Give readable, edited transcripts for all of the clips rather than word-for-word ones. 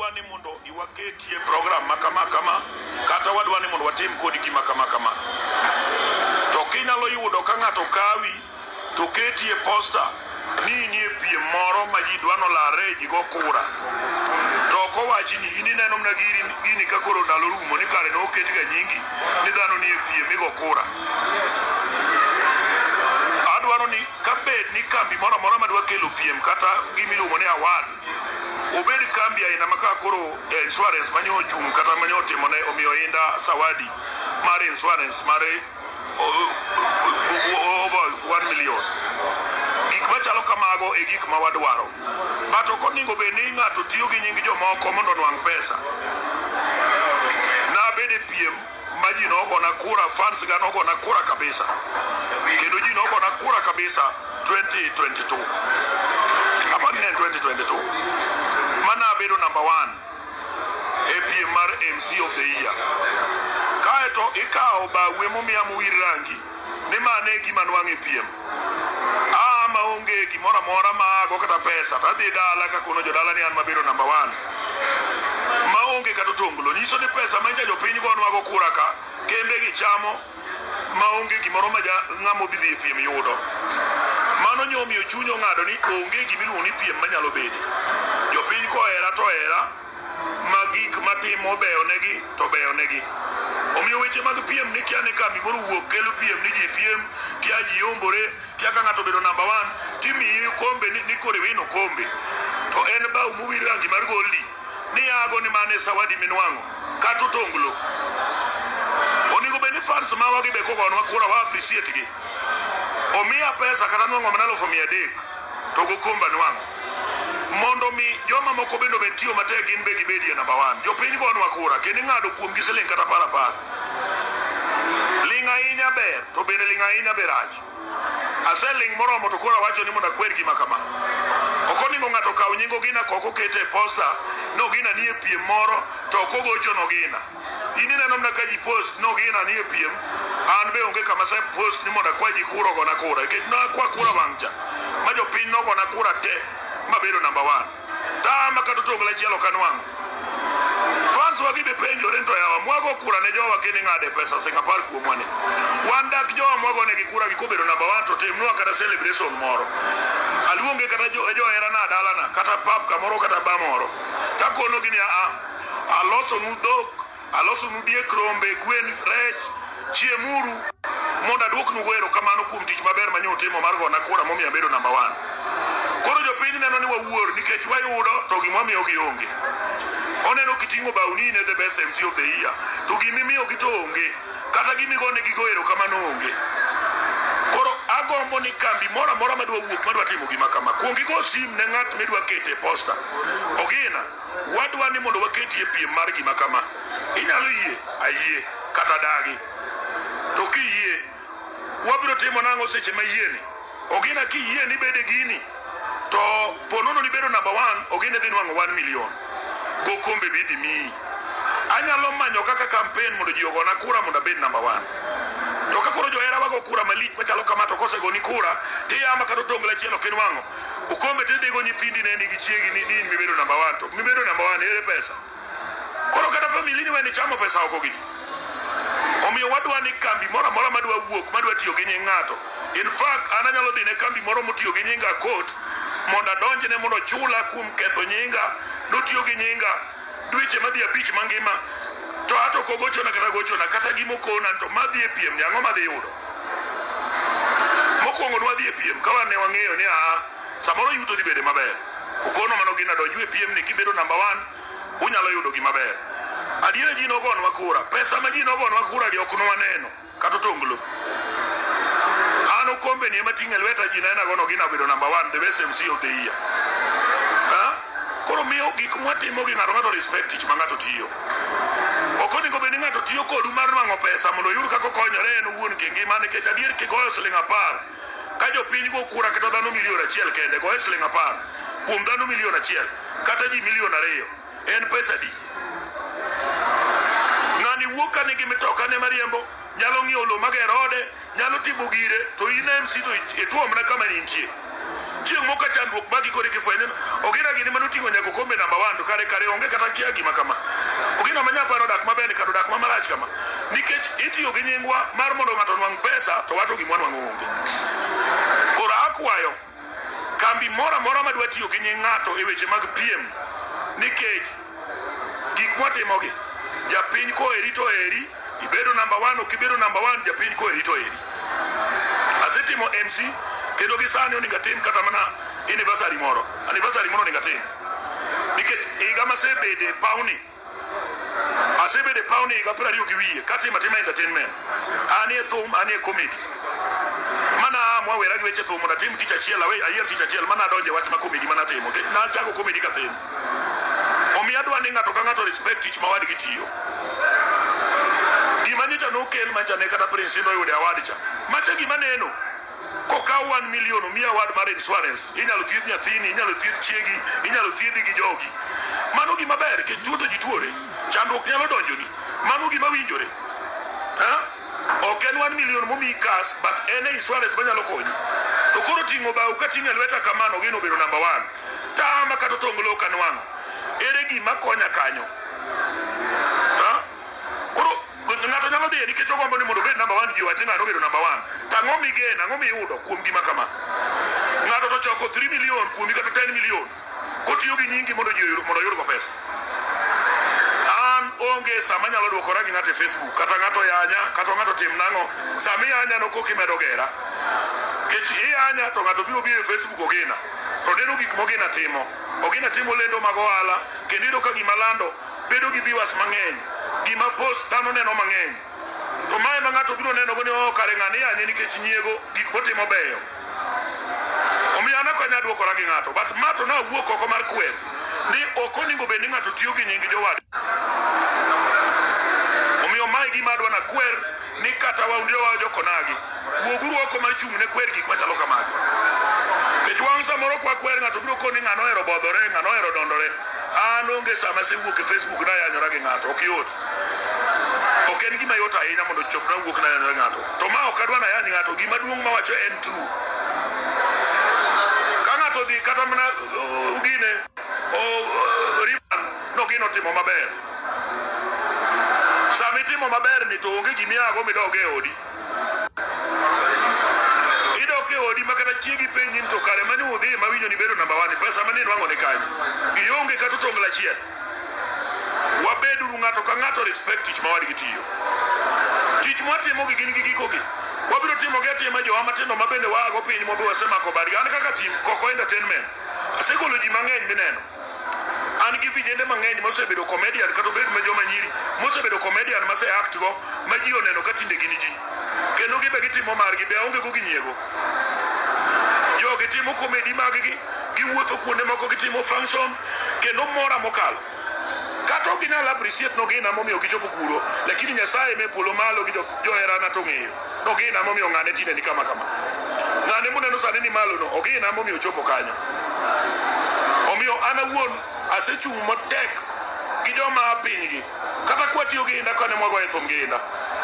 Wadwa ni mondo iwaketie program ma kama kama, kata wadwa ni mondo watim kodi gima kama kama. To kinyalo yudo ka ng'ato kawi to ketie poster ni inie piem moro ma ji dwa nolarre ji go kura, to ok owachi ni in ineno mana gini ka koro ndalo rumo ni kare noket ga nyingi ni dhano nie piem igo kura. Adwaro ni kabed ni kambi moro amora madwa kelo piem kata gimiluongo ni award, obed kambi aina ma ka koro insurance manyo ochung' kata manyo otimone omiyo Inda zawadi mar insurance mar over 1 million. Gik machalo kamago e gik ma wadwaro, but ok onego bed ni ng'ato tiyo gi nying jomoko mondo onwang' pesa. Nabedo e piem ma ji nogona kura, fans ga nogona kura kabisa, kendo ji nogona kura kabisa 2022, apani ne en 2022 mana abedo number one e piem mar MC of the Year. Kaeto ikawo bawe momiya mowir rangi ni mano e gima nwang'o e piem. Aa maonge gimoro amora ma ago kata pesa to adhi dala kakono jodala ni an mabedo number one maonge kata otonglo. Nyiso ni pesa ma nja jopiny gonwago kura ka kembe gi chamo maonge gimoro ma ng'ama odhi dhi e piem yudo. Mano nyomiyo chuny ong'ado ni onge gimiluongo ni piem manyalo bede. Jopiny kohera to hera, ma gik matimo beyo negi to beyo negi. Omiyo weche mag piem ni kia ni kambi moro owuok kelo piem ni ji piem, kia ji yombore, kia ka ng'ato obedo number one timiyi kombe ni koro iwino kombe. To en bao mowir rangi mar goldi ni yago ni mane zawadi minwang'o kata otonglo. Onego bed ni fans mawa gi be kogonwa kura wa appreciate gi. Omiya pesa kata nwang'o mana 300,000 to gokomba nwang'o. Mondo mi joma moko bende omed tiyo matek gin be gibedie number one. Jopiny gonwa kura kendo ing'ado kuomgi siling' kata 10. Ling' ahinya ber to bende ling' ahinya be rach. Aseling' moromo to koro awacho ni mondo akwer gima kama. Ok onego ng'ato okaw nying Ogina kok okete e poster ni Ogina nie piem moro to ok ogocho Ogina. In ineno mana ka ji post ni Ogina nie piem, an be onge kama ase post ni mondo akwa ji kura ogona kura. Nikech nakwa kura wang' cha ma jopiny nogona kura te mabedo number one. Tama kata otonglo achiel ok anwang'o. Fans wagi be penjore ni to yawa mwago kura ne jowa kendo ing'ade pesa siling' 10 kuomwa ni. Wan dak jowa mwago negi kura gi kobedo number one to timnwa kata celebration moro. Aluonge kata joherana dalana kata pub kamoro kata bar moro. Takonogi ni aa alosonu dhok, alosonu diek, rombe, gwen, rech, chiemuru mondo aduoknu erokamano kuom tich maber mane utimo mar gona kura momiyo abedo number one. Koro jopiny neno ni wawuor nikech wayudo to gima wamiyogi onge. Oneno kiting'o bao ni in e the best MC of the year to gimimiyogi to onge, kata gimigonegi go erokamano onge. Koro agombo ni kambi moro amora madwa wuok madwa timo gima kama, kuong igo sim ne ng'at midwa kete e poster. Ogina, wadwa ni mondo waketie piem mar gima kama. Inyalo yie, ayie, kata dagi. To kiyie, wabiro timo nang'o seche ma iyieni? Ogina kiyie ni bede gini, to ponono nibedo number one, Ogina dhi nwang'o 1 million. Go kombe be idhi miyi. Anyalo manyo kaka campaign mondo ji ogona kura mondo abed number one. To ka koro johera wago kura malich machalo kama to kosegoni kura, tiyama kata otonglo achiel ok inwang'o. Okombe tidhigo nyithindi ne nigi chiegi ni in mibedo number one. To mibedo number one ere pesa? Koro kata family ni weni chamo pesa oko gini. Omiyo wadwa ni kambi moro amora madwa wuok madwa tiyo gi nying ng'ato. In fact, an anyalo dhi ne kambi moro motiyo gi nyinga court mondo adonjne mondo ochula kuom ketho nyinga, notiyo gi nyinga dweche madhi 5 mangima to ato ok ogochona kata gochona kata gimokona to madhi e piem ni ang'o madhi yudo. Mokwongo nwadhi e piem ka wan ne wang'eyo ni aa samoro yuto dhi bede maber. Okono mano gina donju e piem ni kibedo number one unyalo yudo gima ber. Adiera ji nogonwa kura, pesa ma ji nogonwa kura gi ok nwaneno kata otonglo. An okombe ni ema ting'e lweta ji nena gono gina bedo number one, the best MC of the year. Ha? Koro miyo gik mwatimo gi ng'ato ng'ato respect tich ma ng'ato tiyo. Ok onego bed ni ng'ato tiyo kodu mar nwang'o pesa mondo oyud kaka okonyore en owuon kingima nikech adier kigoyo siling' 10 ka jopiny go kura kata dhano milion 1 kende goye siling' 10 kuom dhano milion 1 kata ji milion 2 en pesa di? Ng'ani wuok ka nigi mitoka ne mariembo, nyalo ng'iewo lowo magero ode, nyalo timo gire, to in MC to ituomna kama nintie. Chieng' moko ka chandruok magi koro ikifwenyo ni Ogina gini mane oting'o nyaka okombe namba 1 to kare kare onge kata kia gima kama. Ogina ma nyapar odak maber ni kata odak ma marach kama. Nikech itiyo gi nyingwa mar mondo ng'ato onwang' pesa to wato gima wanwang'o onge. Koro akwayo kambi moro amora madwa tiyo gi nying ng'ato e weche mag piem nikech gik mwatimogi japiny koheri to oheri ibedo namba 1 ok ibedo namba 1 japiny koheri to oheri. Asetimo MC kendo gi sani onego atim kata mana anniversary moro. Anniversary moro onego atim. Nikech higa masebede e pawni asebedo e pawni higa 20 gi wiye katimo atima entertainment. Anie thum, anie comedy. Mana aa mwawera gi weche thum mondo atim tich achiel, awe ayier tich achiel mana adonje wach ma comedy mana timo. Nikech nachako comedy kathin. Omiyo adwa ni ng'ato ka ng'ato respect tich ma wadgi tiyo. Gima nyocha nokel mancha ne kata Prince Indah oyude award cha. Macha gima neno. Kokaw 1 million omiyi award mar insurance, inyalo thiedh nyathini, inyalo thiedh chiegi, inyalo thiedhi gi jogi. Mano gima ber nikech tuo to ji tuore. Chandruok nyalo donjoni. Mano gima winjore. Ha? Ok en 1 million momiyi cash, but en e insurance manyalo konyi. To koro ting'o bau kating'o e lweta kamano gino obedo number 1. Tama kata otonglo ok anwang'o. Ere gima konya kanyo? Ha? Koro ng'ato nyalo dhiye nikech ogombo ni mondo obed number 1 ji owach ni ng'ano obedo number 1. To ang'o migeno, ang'o miyudo kuom gima kama? Ng'ato to choko 3 million kuomi kata 10 million kotiyo gi nyingi mondo ji oyud mondo oyudgo pesa. An onge sama anyalo dwokora gi ng'ato e Facebook kata ng'ato yanya kata ng'ato tim nang'o sama iyanya no koka imedo gera. Nikech iyanya to ng'ato biro biro e Facebook Ogina to neno gik ma Ogina timo. Ogina timo lendo mag ohala kendo iyudo ka gima lando bedo gi viewers mang'eny. Gima post dhano neno mang'eny. To mae ma ng'ato biro neno go ni oh kare ng'ani yanye nikech nyiego gik motimo beyo. Omiyo an ok anyal dwokora gi ng'ato but ma to nawuok oko mar kwer ni ok onego bed ni ng'ato tiyo gi nying jowadgi. Omiyo mae gima adwa nakwer ni kata wa jokonagi wuoguru oko mar chung' ne kwer gik machalo kamagi. Nikech wang' samoro kwa kwer ng'ato biro koni ng'ano ohero bodhore, ng'ano ohero dondore. An onge sama asewuok e Facebook nayanyora gi ng'ato, ok yot. Ok en gima yot ahinya mondo chop nawuok nayanyora gi ng'ato. To ma ok adwa nayany ng'ato, gima duong' mawacho en true. Ka ng'ato odhi kata mana gine Riemann nogino timo maber. Sama itimo maber ni to onge gimiago midog e odi. Idok e odi ma kata chiegi penji ni to kare mane udhi mawinjo ni bedo namba 1 pesa mane inwang'o ni kanye. Ionge kata otonglo achiel. Wabeduru ng'ato ka ng'ato respect tich ma wadgi tiyo. Tich mwatimo gi gin gi gikogi. Wabiro timo gi atima jowa matindo ma bende waago piny mwabe wasemako badgi. An kaka team Koko Entertainment asegolo ji mang'eny mineno. An gi vijende mang'eny mosebedo comedian kata obed ma joma nyiri mosebedo comedian mase act go ma ji oneno ka tinde gin ji. Kendo gibe gitimo margi be aonge go gi nyiego. Jogi timo comedy mag-gi, giwuotho kuonde moko gitimo function kendo mora mokalo. Kata ok ginyal appreciate nogina momiyo gichopo kuro, lakini Nyasaye me polo malo gi joherana to ng'eyo. Nogina momiyo ng'ane tinde ni kama kama. Ng'ane muneno sani ni malo no, ogina momiyo ochopo kanyo. Omiyo an awuon asechung' matek gi joma a pinygi. Kata kwatiyo gi Indah kane mwagoye thum gi Indah.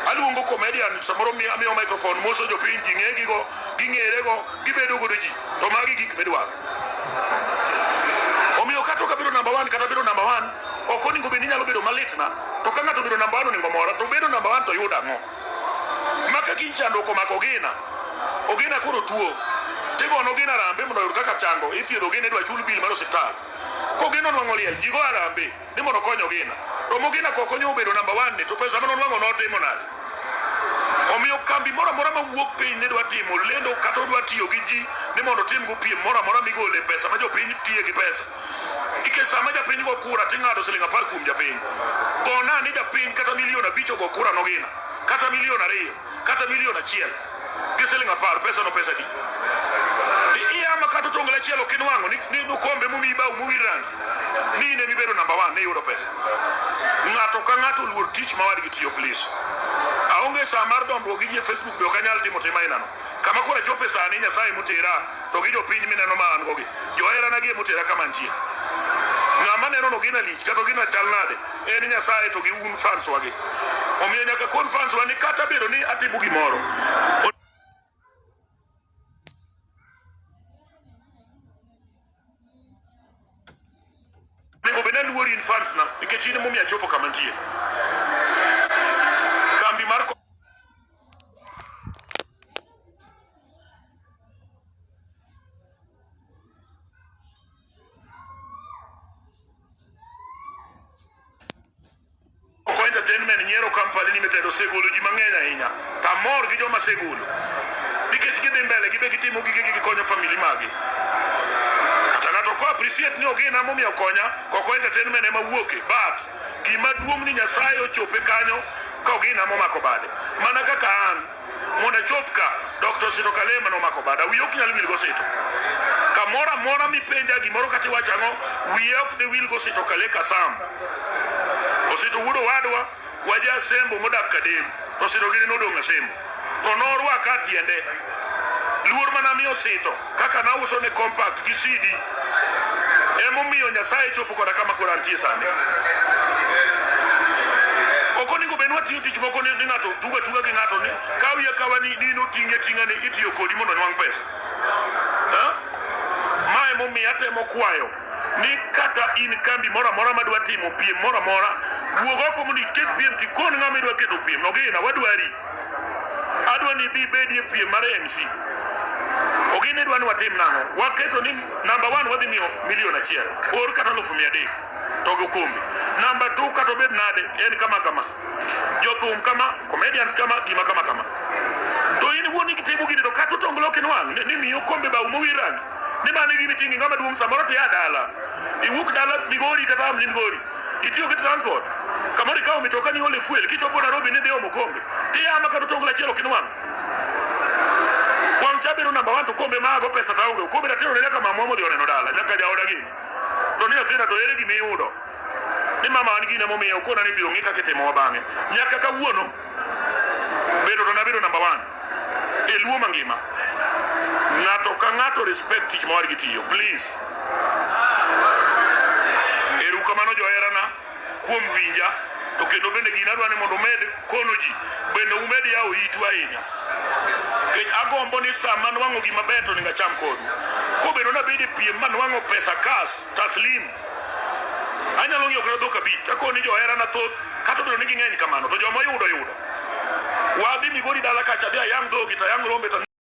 Aluongo comedian samoro amiyo microphone moso jopiny ji ng'e gigo, ging'erego, gibedo godo ji. To magi gik midwaro. Omiyo kata ok abedo namba 1 kata bedo namba 1 ok onego bed ni nyalo bedo malitna. To ka ng'ato obedo namba 1 onego mora, to bedo namba 1 to yudo ang'o? Maka kiny chandruok omako Ogina, Ogina koro tuo. Tigono Ogina arambe mondo oyud kaka chango, ithiedho Ogina idwa chul bill mar osiptal. Kogina onwang'o liel, ji go arambe ni mondo okony Ogina. To Mogina kokonyo obedo namba 1 ni to pesa mane onwang'o notimo nade? Omiyo kambi moro amora mawuok piny ni dwa timo lendo kata odwa tiyo gi ji ni mondo otim go piem moro amora migole pesa ma jopiny tiye gi pesa. Nikech sama japiny go kura ting'ado siling 10 kuom japiny. Gona ni japiny kata milion 5 ogo kura nogina, kata milion 2, kata milion 1 gi siling 10, pesa no pesa di. Iyama kata otonglo achiel ok inwang'o ni okombe momiyi bao mowir rangi. Ni in emibedo namba 1 ni iyudo pesa. Ng'ato ka ng'ato oluor tich ma wadgi tiyo please. Aonge saa mar dondruok gi ji e Facebook be ok anyal timo tim ainano. Kama koro achope sani Nyasaye motera to gi jopiny mineno ma an go gi. Joherana gi emotera kama antie. Ng'ama neno no gina lich kata gina chal nade en Nyasaye to gi un fans wagi. Omiyo nyaka kon fans wa ni kata bedo ni atimo gimoro. ngimana nikech in emomiyo achopo kama antie. Kambi mar Koko Entertainment nyiero company limited osegolo ji mang'eny ahinya. To amor gi joma asegolo. Nikech gidhi mbele gibe gitimo gigegi gikonyo family magi. Kata ng'ato ko appreciate ni Ogina momiyo okonya, Koko Entertainment ema wuoke. But gima duong' ni Nyasaye ochope kanyo ka Ogina momako bade. Mana kaka an mondo achop ka Dr. Osito Kalema nomako bada. Wiya ok nyal wil gosito. Kamoro amora mipenja gimoro kata iwacho ang'o, wiya ok de wil gosito Kaleka Sam. Osito wuod owadwa waja Asembo modak Kadem. To Osito gini nodong' Asembo. To norwaka tiende. Luor mana miyo Osito kaka nauso ne compact gi CD. Emomiyo Nyasaye chopo koda kama koro antie sani. Ok onego bed ni watiyo tich moko ni ni ng'ato tuga tuga gi ng'ato ni kawi akawa ni ni noting'i ating'a ni itiyo kodi mondo onwang' pesa. Ha? Ma emomiyo atemo kwayo ni kata in kambi moro amora madwa timo piem moro amora, wuog oko mondo iket piem tikon ng'ama idwa keto piem no gina wadwari. Adwa ni idhi ibedie piem mar MC. Ogina idwa ni watim nang'o? Waketo ni namba 1 wadhi miyo milion achiel. Or kata 300,000 to gi okombe. Namba 2 kata obed nade en kama kama. Jothum kama, comedians kama, gima kama kama. To in iwuon itimo gini to kata otonglo ok inwang' ni miyi okombe bau mowir rangi. Ni mano e gima iting'o ng'ama duong' samoro to ia dala. Iwuok dala Migori kata amni Migori. Itiyo gi transport. Kamoro ikawo mitoka ni ole fuel kichopo Nairobi ni dhi omo kombe. Tiya ma kata otonglo achiel ok inwang'. Wang' cha bedo namba 1 to kombe mago pesa to aonge. Okombe natero ne nyaka mamwa modhi oneno dala nyaka jaoda gini. To ni nyathina to ere gima iyudo? Ni mama an gine momiyo okona ni biro ng'i kaka itimowa bang'e. Nyaka kawuono bedo to nabedo namba 1 e Luo mangima. Ng'ato ka ng'ato respect tich ma wadgi tiyo. Please. Erokamano joherana kuom winja to kendo bende gina adwa ni mondo umed kono ji bende umed yawo itu ahinya. Nikech agombo ni sama nwang'o gima ber to onego acham kodu. Kobedo nabedo e piem ma nwang'o pesa kas taslim anyalo ng'iewo kata dhok abich akoni joherana thoth kata obedo ni ging'eny kamano to joma oyudo oyudo. Wadhi Migori dala kacha adhi ayang' dhogi to ayang' rombe to